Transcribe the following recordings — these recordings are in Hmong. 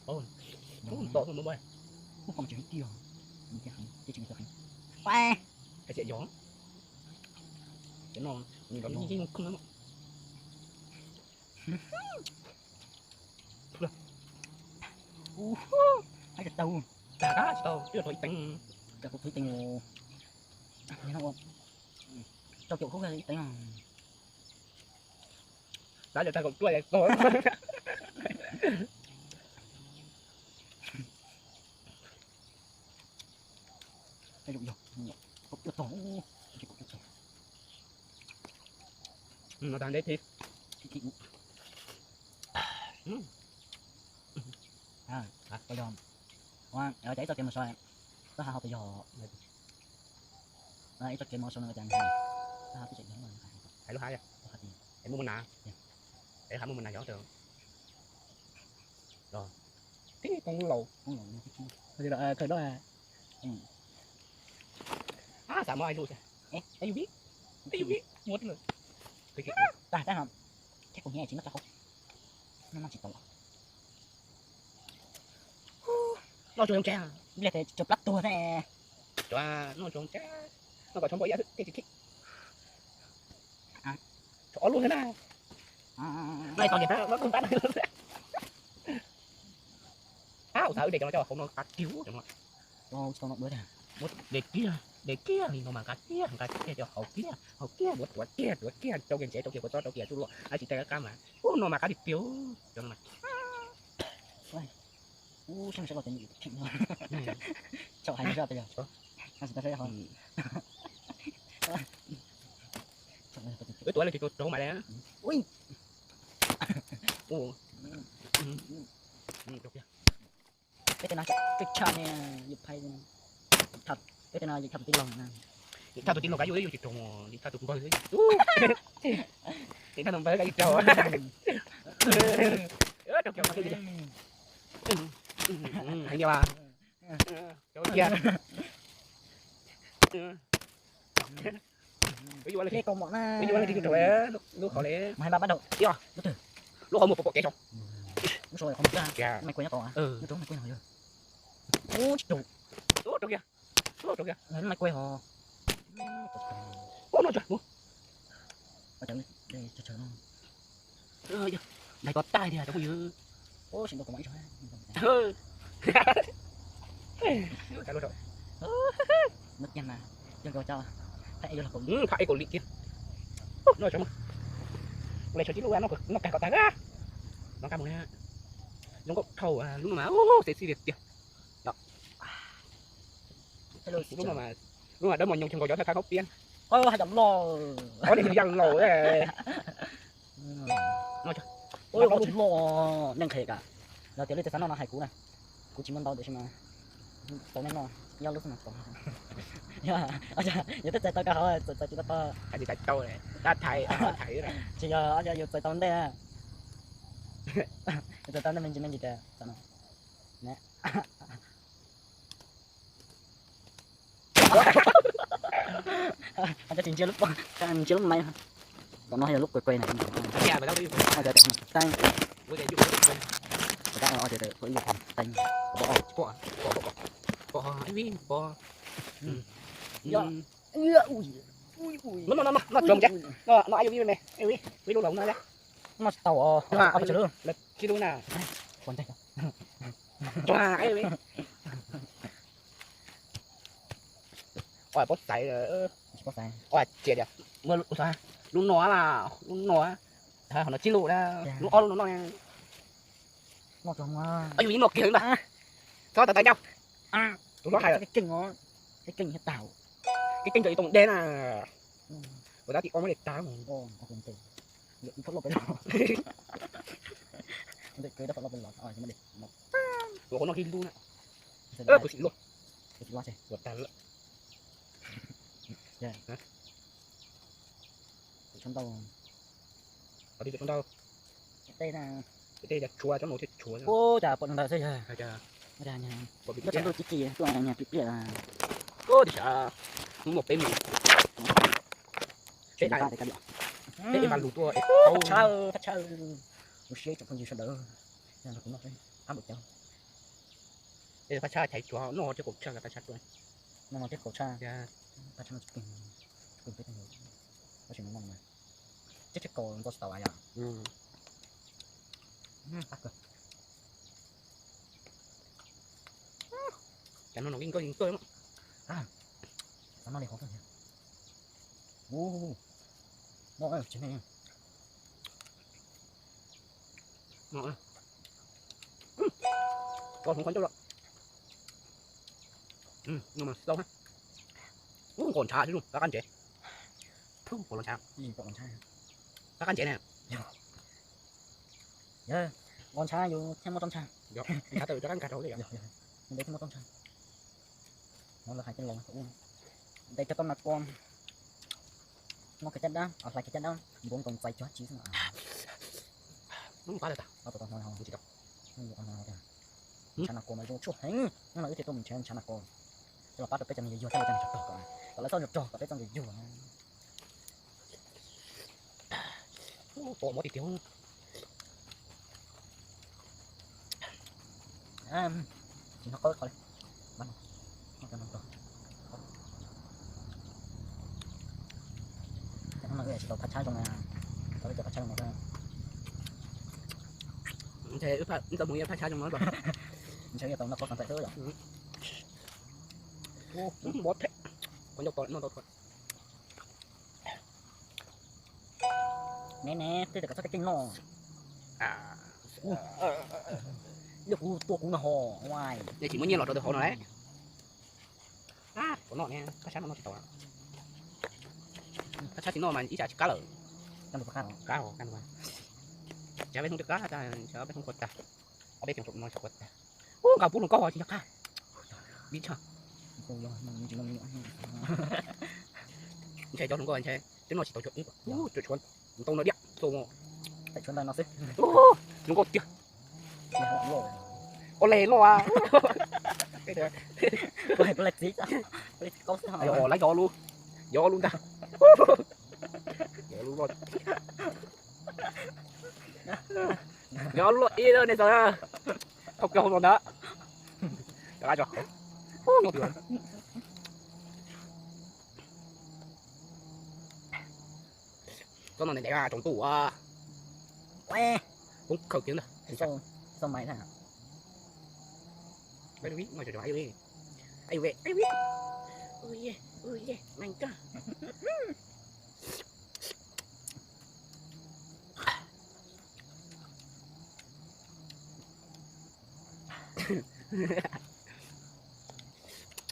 Ub, to muaj muaj. Ub, qhov tseem tiag, tiag heev, tiag tsis tau heev. Hais tias yog, cov no nws nrov yeej yeej khoob na. Ub, hais tias tau, tag tsis tau, twb yog rau ib teev, rau kuv ib teev, rau caum khub ib teev. Xav yog tag kaum cuaj to. No tag ntev thiab. Cov ib txoj kev mus so, koj hais hauv pes yog, ib txoj kev mus so no cas, koj hais twb tseem yog hais lub hav, es muaj muaj nas, es hais muaj muaj nas yog tib koob laus, koob laus, khaws dab. Xav muab ib lub, ib lub, ib lub, muab tag tag, thiab kuv hnyiab tsis noj tso hauv, noj tsis tau. Noj tsuag zoo tsev, ib pliag ces tsam plab tuag thiab. Cov noj tsuag zoo tsev, noj kom tshov npau ib yam xwb thiaj tsis khib. Tshuav ob lub thiab na. Noj tau ces muab kub npab no. Ab, ua cas wb de cov no coj hauv no qab tiag cov no. Muab de kiag, de kiag li no mas nqa kiag, nqa kiag coj hauv kiag, hauv kiag, muab tuav kiag, tuav kiag, rau kiag ntsev, rau kiag kua txob, rau kiag txuj lom, ab tsis tau qab mas ub no mas qab tiag tiag cov no mas. Ub, saib saib los ces tshum, tshum hais zoj pes yog, wb tuav li rau mas li. Peb tej no tshaj ne, yus phais, peb tej no yus thaj tus tij laug na. Yus thaj tus tij laug kab yus, yus tsis raug, yus thaj tus npawg, yus thaj tus npawg kab yus raug. Raug kiag, heev tiag. Raug kiag. Wb yuav leej twg raug, lub qhov li, lub qhov muag pom pom kev tso. Ub, tsis raug. Ub, raug kiag. Ub, raug kiag. Ub, no tso. Daig to tag tiag cov phooj ywg. Phaj eb kaum li tiag. Noj tso, ua li tshav tib lub noj kag kom tag. Noj kab mus na. Zoo nkauj dhau lub no mas, sexy tiag tiag. Lub no mas dawb mos nyoos, nkaus cov thaj thaj khaub piab. Hais cov loj, ob niag yog yaj laus. Loj tsis loj, nej nqhis kam. Yog tias leej twg xav noj no hais kuv na, kuv tsis muaj ntau tiam sis mas tau nej noj ib ob lub xwb mas tau. Yog twb txais tau kawg hauv, txais tsis tau, txais tau, tsis yog yus txais tau ntej, yus txais tau ntej me ntsis me ntsis tias txom no. Tsis ntsia lub, ntsia lub maiv. Tom no yog lub kawg kawg na. Noj tsuag me, noj ib lub me, ib lub laus no. Noj tsis tau, ob peb lub, tsib lub na. Pob xaiv, tsis tias lub no, lub no, ho no tsib lub na, lub ob lub no noj. Yus yeej noj kiag na. Txhob tawv tawv ncauj. Tus hlob hais keej, keej thiab tag. Keej keej rau ib too dej na. Ua tab tim ob muab li tag. Ua qhov no ib lub na. Kuv sim luaj. Ua tag lawm. Qhov twg tsuav ntau? Tej cov tshuav, cov no thiaj tshuav. Ub, cas pom ntawd xwb yog. Pom pliam pliam. Tuaj nyag pliam pliam. Ub, tias sav, hnub no peb mus, peb, peb ib npaj lus tuaj es tau. Thaj chaw, thaj chaw. Zoo siab tsoom phooj ywg sawv daws, yog kuv noj qab npaum cas. Paj tshab thaiv tsuav noj thiab kaum tshaj, paj tshab tuaj. Noj no thiab kaum tshaj. Paj tshab no tsis plig, plig peb tug, tab sis noj no mas thiab thiab kaum ntxo tsis tau yom. Qab kawg. Cov no noj li nkauj li nkauj. Xav noj li hov kawg thiab. Ub, noj tsis nej. Noj hloov qhov ncauj los. Noj mas tau. Ub, nkaus ntshav xwb, qab qab ntsev. Pom los ntshav, pom los ntshav. Qab qab ntsev ne. Yog nkaus ntshav yus thiaj muaj txoj ntshav. Ntshav tau yus rov qab nkag rau li yom. Yog, yog, ntev thiaj muaj txoj ntshav. No lawv hais tej laus ua ntev cog tau nas kos, noj khaws caj dab, hlais khaws caj dab, npuav nkaus ntxais cog tsis xwb. Ntshav nas kos mas zoo tshuaj heev, hnub no wb thiaj tuaj mus nrhiav ntshav nas kos coj los pab rau peb cov me nyuam yuag thiab cov me nyuam rog kom lawv txhob yuav rog kom peb txoj kev yuag. Pom mov tiag tiag. Tsis hnov qab qhov li. Hnub no wb tsis tau phaj tshab zoo na, tau wb cov phaj tshab zoo no. Ntshe wb tau mus ib phaj tshab zoo no. Ntshe wb tau noj pob xas ntxaim xwb yom. Mov thiab, qhov ncauj to noj tau thuam. Ne ne, twb tias kom txhob keej keej noj. Ua kuv tua kuv no ho. Nej tsis muab nyiaj los rau tus hauv no lauj. Puas noj ne, phaj tshab no noj tsis tau. Phaj tshab tsis noj mas ib tsam tsis qab lawm. Qab, qab. Tsam peb hnub twb qab tag, tsam peb hnub qua tag. Ob peb xyoo no tsam qua tag. Ub, nqa pub hluas nkauj tsis nco qab. Vib tshaj. Ntshai cov hluas nkauj ntshai twb noj tsis tau, cuam tshuav ntau no diam. Hluas nkauj tiag. Ua le loj. Lawv yov lub, yov lub ntag. Yov lub loj ib nej xav, thauj kiag hauv no ntag. Tsob no ntev ntev tsaus ntuj. Koob khaws kiag ntag.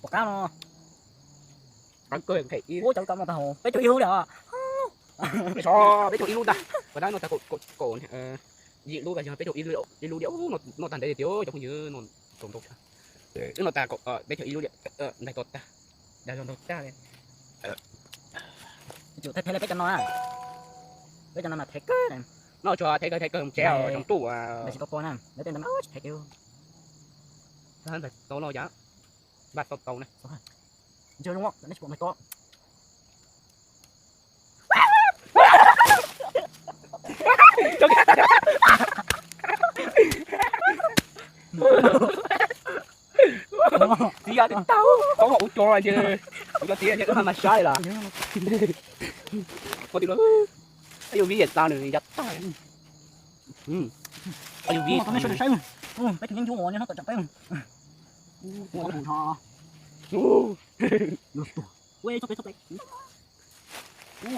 Pom qab no. Ua cov kab no tag hauv peb caug ib lub li. Peb caug ib lub ntag. Pab no tag kaum yim lub, yog peb caug ib lub diam. Noj tag ntev tiag cov phooj ywg, noj tau ntau tshaj. Wb noj tag peb caug ib lub diam, ntaig to tag, dag zog ntau tag li. Tsum thev thev li peb cov no na. Peb cov no mas thev kawg. Noj tsuag thev kawg thev kawg tsev tsaus ntuj. Ntaig tsis tau tua na, lawv tej ntawd mas tsis thev kiag. Ntaig tau los yam, npaj tau tau na. Ntshe zoo, neb tsis pom ntaig to. Txiv yam tau, tau ua cov ces kuv cov txiv yam mas saib lawm. Ua tim los, yuav vib yam tas nws yav tag. Yuav vib. Peb tus yeeb ncuab uas nyob tom tsev peb.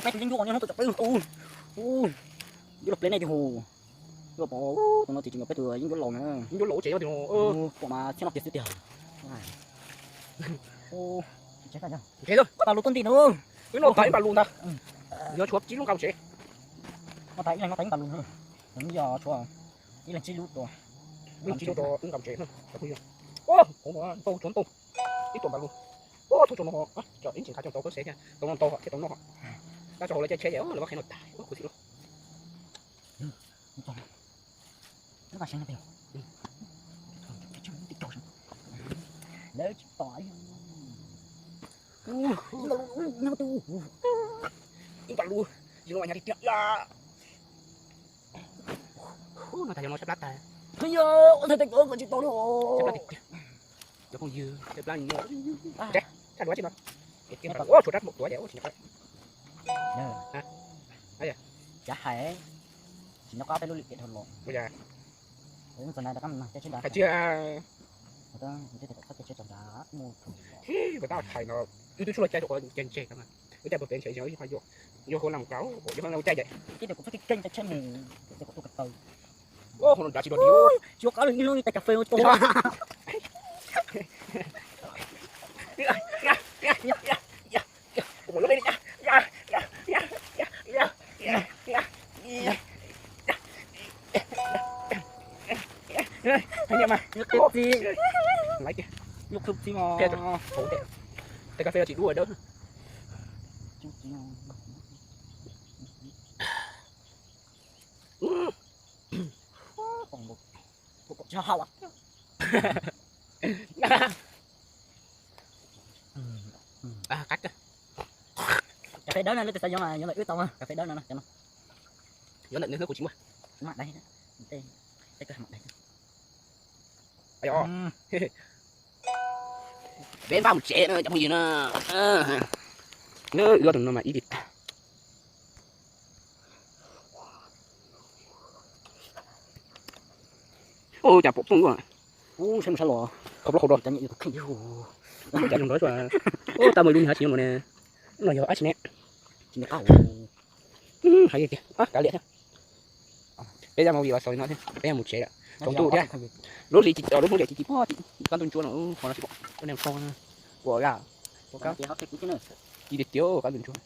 Peb tus yeeb ncuab uas nyob tom tsev peb. Yuav los ple nej tus hu. Yuav pom tus no tsis tsis nyuam peb tus yeeb ncuab laus na. Yeeb ncuab laus tsev pom mas thiab no tiag xwb tiag. Pas lus tuaj nti na. Wb noj tas ib pas lus ntag. Yog tshuav tsib lub nqa tsev. Noj tas ib leeg noj tas ib pas lus na. Yog tshuav ib leeg tsib lub tua. Ib leeg tsib lub tua wb nqa tsev na. Ntau tshuav ntau. Ib tuam pas lus. Thauj tsaus no, ib ntsis nqa coj tau koj sev thiab tau noj ntau thiab tau noj. Tab tso hauv lawv caij tsheb ces lawv muab qhia noj tas, khuv xim lawm. Lawv tsis pom. Ib pas lus, tsis noj nyab tiag tiag. No tas yog no sab plab tag. Ua thaij tag kawg tsis tau li. Cov phooj ywg, peb plab nyuaj. Tshaj duav tsis no. Tshuav rab maum tuav ces tsis nco qab. Cav hais, tsis nco qab peb lub lim tiam dhau los. Hais tsis, tab hais no, wb twb tsuj loj cai, wb cai ntse, wb cai puas pem ntshe yog ho yuav, yuav hu lam kaus, yuav hu lam cai ces. Ib tias kuv txoj kev keej cai tshaj mus, kuv tuaj ka taw. Ua hauv no dav tsis dog di. Yuav qab li ib lub tais cà phê ua tua. Nyuj qhuav txiv, nyuj qhuav txiv mos. Tais cà phê tsis dub dawb. Cà phê dawb no lub tais xav yuav mas yuav ntawm wb tau, cà phê dawb no no. Yuav ntawm nws hlub kuv tsis muaj. Mam dai, tej koj mam dai. Peb npaj mus tsev no cov phooj ywg na. Ua tus no mas ib tis tag. Ua cas pom phooj ywg. Ub, saib mus saib los. Qhov plaub qhov rau. Ua cas zoo nrov xwb. Ua tau mus lub ni hav tsis nyob no ne. No yog ab tsi ne. Tsis nco qab. Hais tiag, kav liam thiab. Peb yog movie xaus li no thiab, peb yog mus tsev lawm. Tsaus ntuj thiab. Lub hli, lub hnub ces ci ci pog, kab ntuj ntsuab no, qhov no tsis pom ua neeg kho. Ua yam, ua kab, ci tiag tiag kab ntuj ntsuab.